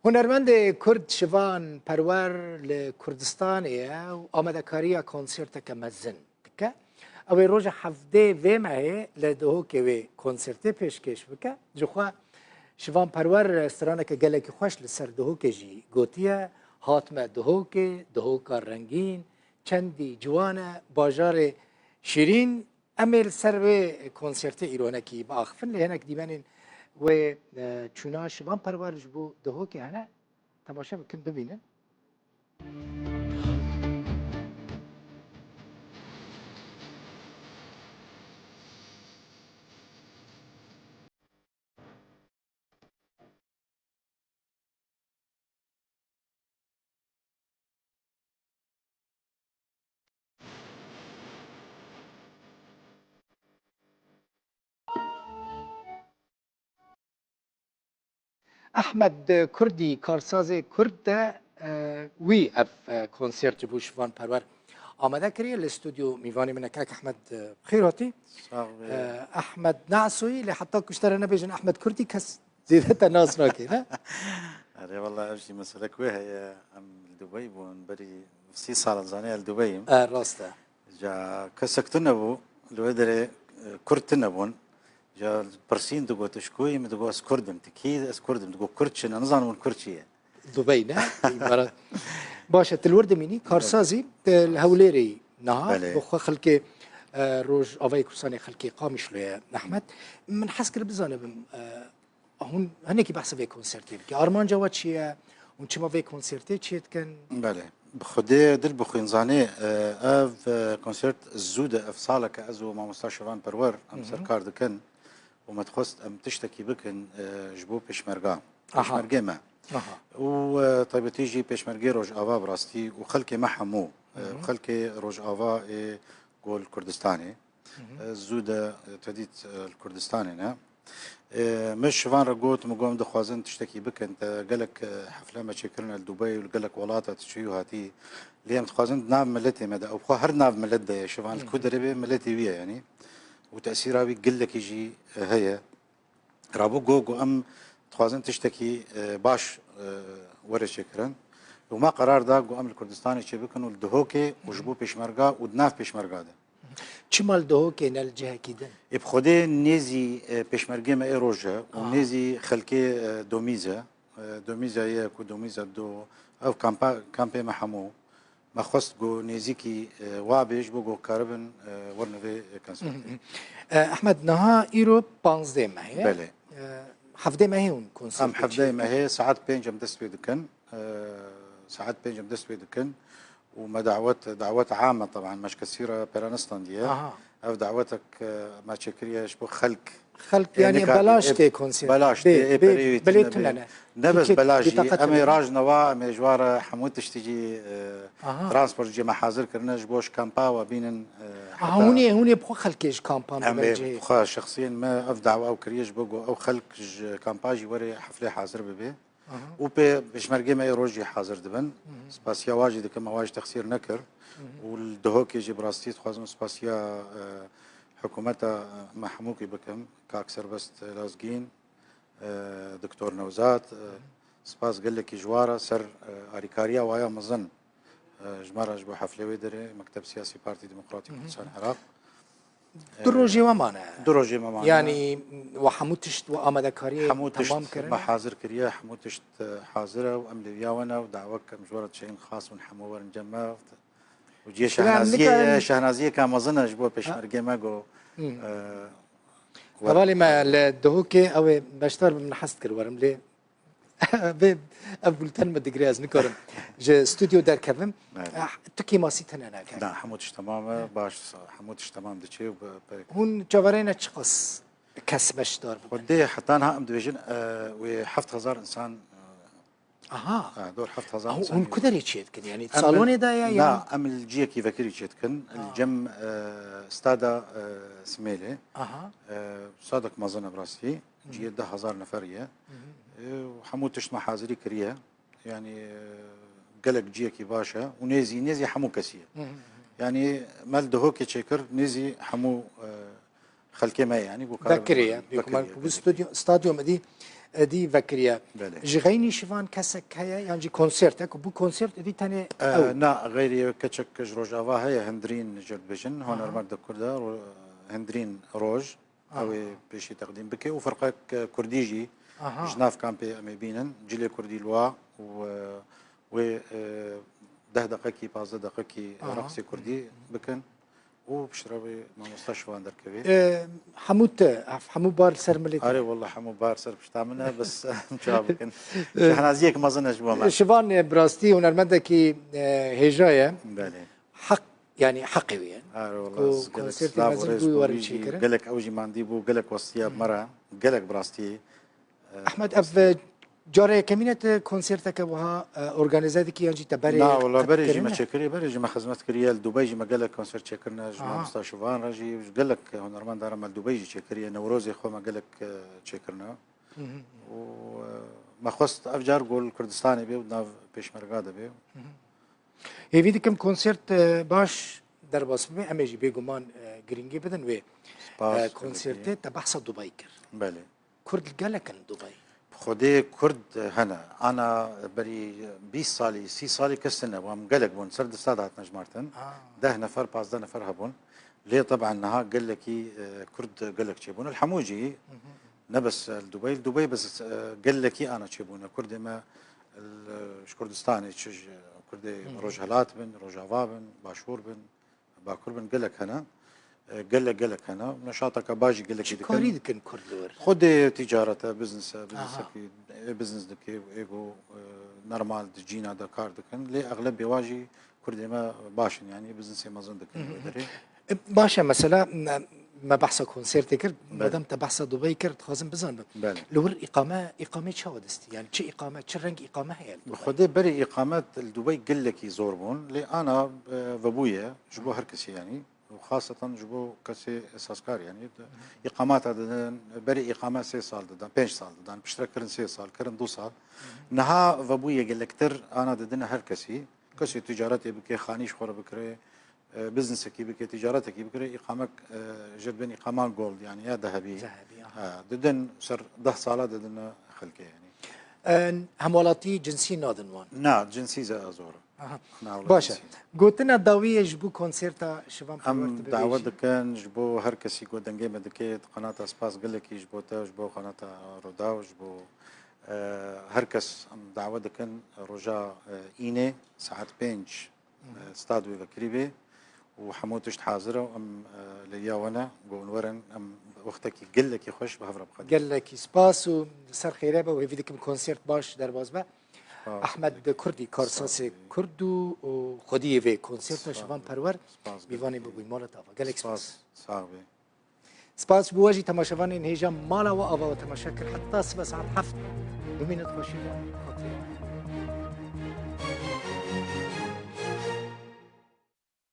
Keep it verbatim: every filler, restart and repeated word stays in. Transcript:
Hunermendê Kurd Şivan Perwer li Kurdistanê ye û amadekariya konserteke mezin dike. Ew ê roja hevdê vê mehê li Duhokê wê konsertê pêşkêş bike. Ji xwe Şivan Perwer straneke gelekî xweş li ser Duhokê jî gotiye, Hatime Duhokê, Duhoka rengîn, çendî ciwan e, bajarê şîrîn. Em ê li ser wê konsertê îro hinekî biaxifin, lê hinek dîmenên wê, e, çûna Şivan Perwer ji bo Duhokê hene. Temaşe bikin, bibînin. Ehmed Kurdî, karsazê Kurd de, e, wî ev, e, konsert ji bo Şivan Perwer amade kiriye. Li stûdyo mîvanê min e. Kak Ehmed, e, bi xêr hatî. Sağ ol. E, Ehmed Nasoyî, lê heta ku ji te re nebêjin Ehmed Kurdî, kes zêde te nas nake, ne? Erê, wela ev jî meselek wê heye. Em li Dubey bûn, berî sî sal zanê ez li Dubeyîm. E, rast e. Ja kesek tune bû, li wê derê, e, Kurd tune bûn. Ja pirsîn digot, "Tu ji ku yî?" Min digot, "Ez Kurd im." "Tu kî?" "Ez Kurd im." Digot, "Kurd çi ne?" Nizanim hûn Kurd çi ye. Dubey ne? Îmarat. Baş e, tu li wir dimînî, karsazî, e, li Hewlêrê yî niha. Belê. Bi xwe xelkê, e, Rojavayê Kurdistanê xelkê Qamişlo ye, Ehmed. Min hez kir bizanibim, e, hûn hinekî behsa vê konsertê bike. Armanca we çi ye? Hûn çima vê konsertê çêdikin? Belê. Bi Xwedê dil bixwîn zanê, e, ev, e, konsert zû de ev saleke ez û mamosta Şivan Perwer em Hı hı. ser kar dikin û me dixwest em tiştekî bikin, e, ji bo pêşmerga. Aha. Pêşmergê me. Aha. Û, e, taybetî jî pêşmergê Rojava bi rastî û xelkê me hemû, e, Hı hı. xelkê Rojava ê ku li Kurdistanê. Hı hı. E, zû de, e, tedît, e, li Kurdistanê ne. E, min Şivan re got, min got, "Em dixwazin tiştekî bikin, te gelek, e, hefle me çêkirine li Dubey û li gelek welata tu çûyî û hatî. Lê em dixwazin di nav miletê me de, ew xwe her nav milet de ye, Şivan li ku Hı hı. derê bê miletê wî ye yanî. Û tesîra wî gelekî jî, e, heye." Rabû got, got, "Em dixwazin tiştekî, e, baş, e, were çêkirin." Û me qerar da, got, "Em li Kurdistanê çêbikin û li Duhokê û ji bo pêşmerga û di nav pêşmerga de." Çima li Duhokê ne li cihekî din? Ê, bi Xwedê nêzî, e, pêşmergê me ê roj e û Aha. nêzî xelkê, e, Domîz e. E, Domîza yek û Domîza du, ev kampa, kampê me hemû. Me xwest ku nêzîkî, e, wa bê ji bo ku karibin, e, werin vê konsertê. Hı hı. E, Ehmed, niha îro panzdeh mehê ye. Belê. E, hevdeh mehê hûn konsertê Em hevdeh çêdikin. Mehê saet pênc em dest pê dikin. E, saet pênc em dest pê dikin û me dawet, dawet am e, teban me ji kesî re pêre nestandiye. Aha. Ev dawetek, e, me çêkiriye ji bo xelk. Xelk, e, yanî nikare, belaş e, tê konser. Belaş tê, bê, ê bê, perê wî belê tune tune ne. Ne bes belaş jî, em ê rajne wa, em ê ji wa re hemû tiştî jî, e, Aha. transport jî me hazir kirine ji bo ji kampa we bînin, e, Aha, heta hûn ê, hûn ê bi xwe xelkê ji kampan Em bibin ê cihê. Bi xwe şexsiyên me ev dawa ew kiriye ji bo ku ew xelk ji kampa jî were heflê hazir bibe. Aha. Û pê pêşmergê me ê roj jî hazir dibin. Hı hı. Spasiya wa jî dikim, ewa jî texsîr nekir. Hı hı. Û li Duhokê jî bi rastî dixwazim spasiya, e, hikûmeta, e, me hemûkî bikim. Kak Serbest Lazgîn, e, Doktor Newzat, e, Hı hı. spas gelekî ji wa re ser, e, alîkariya wa ya mezin, e, ji me re ji bo heflê wê derê Mekteb Siyasî Partî Demokratî Hı hı. Kurdistan Iraq. Du rojê we mane. Du rojê me mane. Yanî we hemû tişt we amadekariyê Hemû tişt temam kirine? Me hazir kiriye, hemû tişt, e, hazir e û em li viya we ne û dawek em ji we re dişeyîn xas hûn hemû werin cem me. Û cihê Şivan şehnaziyê, nikarin şehnaziyeka mezin e ji bo Ha. pêşmergê me ku, Hı. e, we Hevalê me li Duhokê ew ê beşdar bim, min hez kir werim lê Vê, ev bulten min digire, ez nikarim ji stûdyo derkevim. Evet. Eh, tu kêmasî tune nake. Na, hemû tişt temam e, baş, hemû tişt temam diçe û bi, bi Hûn çaverêne çiqas kes beşdar bibin? Xwedê heta niha em dibêjin, eh, wê heft hezar insan, eh, Aha. eh, dor heft hezar Hû-, insan hûn ye. Ku derê çêdikin? Yanî Em salonê de ya, na, yan? Em li ciyekî vekirî çêdikin. Li Ha. cem, eh, stada, eh, Simêlê. Aha. Eh, sadek mezin e bi rastî. Cihê deh hezar neferî ye. Hı hı. E, û hemû tişt me hazirî kiriye. Yanî, e, gelek cihekî baş e û nêzî, nêzî hemû kesî ye. Hı hı. Yanî me li Duhokê çêkir, nêzî hemû, e, xelkê me ye. Yanî, ku karibin Vekirî ye. Vekirî ye, Ku bu belê. Stadyo-, stadyum dî, êdî vekiriye. Belê. Ji xeynî şivan kesek heye, yan jî konsertek, û bû konsert êdî tenê ew. Na, xeyrî keçek ji Rojava heye, Hindirîn jê re dibêjin, hunermend e Kurd e, Ro- Hindirîn Roj, Aha. ew ê pêşî teqdîm bike û firqek, e, Kurdî jî Aha. ji nav kampê em ê bînin, cilê Kurdî li wa û, e, wê, e, deh deqekî, pazdeh deqekî Aha. reqsê Kurdî bikin û piştre wê mamosta şivan derkevê. E, hemû te, ev hemû bar li ser milê te. Arê, wallah, hemû bar ser pişta min e, bes em çawa bikin. Şehnaziyek mezin e ji bo me. Şivan, e, bi rastî hunermendekî, e, hêja ye. Belê. Heq, yanî heqê wî ye. Arê, Ku wallah, gelek konsertê silav û mezin rêz bû bû werin wî jî, çêkirin. Gelek ew jî mandî bû, gelek westiya bi me re, gelek bi rastî. Ehmed, ev, e, carê yekemîn e tu konserteke wiha, e, organîze dikî yan jî te berê Na, wala qet berê jî kirine? Me çêkiriye, berê jî me xizmet kiriye li Dubey jî me gelek konser çêkirine, ji Aha. mamosta Şivan re jî, ji gelek hunermenda re me li Dubey jî çêkiriye, Newrozê xwe me gelek, e, çêkirine. Hı hı. Û, e, me xwest ev car ku li Kurdistanê bê û di nav pêşmerga de bê. Hêvî dikim konsert, e, baş derbas bibe, em ê jî bêguman, e, girîngî bidin wê, Spas, e, konsertê. Te behsa Dubey kir. Belê. Kurd gelek in Dubey. Xwedê Kurd hene. Ana berî bîst salî, sî salî kes tune bû. Em gelek bûn. Ser dista de hatine jimartin. Ah. Deh nefer, pazdeh nefer hebûn. Lê teben niha gelekî, e, Kurd gelek çêbûn. Li hemû cî, ne bes li Dubey, li Dubey bes, e, gelekî ana çêbûne. Kurdê me li, ji Kurdistanê çi ji Kurdê Rojhelat bin, Rojava bin, Başûr bin, Bakur bin, gelek hene. E, gelek, gelek hene. Neşateke baş jî gelekî Çi dikin. Karî dikin Kurd li wir? Xwedê ticaret e, business e, Aha. businessekî, ê business dike, ê ku, e, normal di cîna de kar dikin. Lê exleb bêwa jî Kurdê me baş in, yanî businessê mezin dikin wê derê. E, baş e, mesela, me, me behsa konsertê kir, madem te behsa Dubey kir, dixwazim bizanibim. Belê. Li wir îqame, îqamê çawa distî? Yani çi îqame, çi reng îqame heye li Bi Dubey? Xwedê berê îqamet li Dubey gelekî zor bûn. Lê ana, e, vebûye ji bo her kesî yanî. Û xaseten ji bo kesê esaskar yanî. Îqamata didin, berê îqame sê sal didan, pênc sal didan, piştre kirin sê sal, kirin du sal. Niha vebûye gelektir ana didine her kesî. Kesê ticaretê bike, xanî ji xwe re bikire, e, businessekî bike, ticaretekî bikire, îqamek, e, ji bin îqaman gold, yanî ya dehebî. Dehebî, aha. Ha, didin ser deh sala didin xelkê, yanî. E, hemwelatî cinsî nadin wan? Na, cinsî ze zor. Aha. Na, wala Baş e. cinsî. Gotina dawî ye ji bo konserta Şivan Perwer Em tu dawe bibêjî? dikin ji bo her kesî ku dengê me dike, qenata spas gelekî ji bo te, ji bo qenata Rodaw, ji bo, e, her kes em dawe dikin roja, e, înê saet pênc, e, stad wê vekirî bê û hemû tişt hazir e û em, e, li ya we ne, ku hûn werin, em wextekî gelekî xweş bi hev re biqedînin. Gelekî spas û ser xêre be û hêvî dikim konsert baş derbas be. Spas. Ahmed Kurdî, karsasê Spas. Kurd û, û xwediyê vê konserta Spas. Şivan Perwer, Spas. mîvanê bû bû mala tava. Gelek spas. Spas. Sağ be. Spas bo we jî temaşevanên hêja mala we ava we temaşe kir. Heta sibe saet heft. Bimînin xweşî ve. Xatirê.